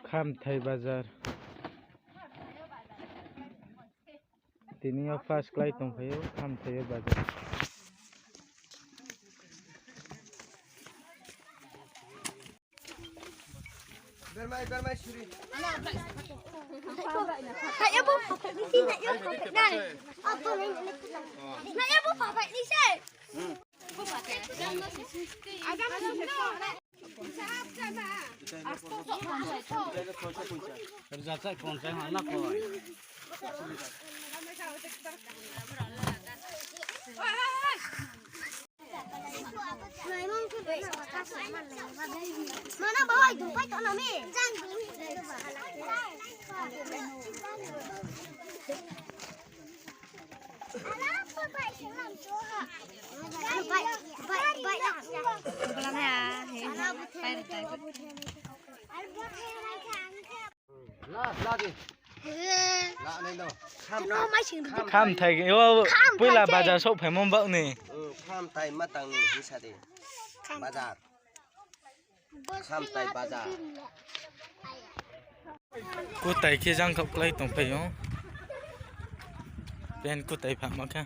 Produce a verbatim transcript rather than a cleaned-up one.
Khamthai bazar. Tini yo first klái tongphai ou, Khamthai yo bazar. Bermai, bermai, suri. La, la di. La nai no. Khamthai yo, poila bazar souhphaimo baoh ni. Khamthai ma tang ni hingsa di. Bazar. Khamthai bazar. Kutai khe jangkhaoh klái tongphai ou. Pen kutai phama khe.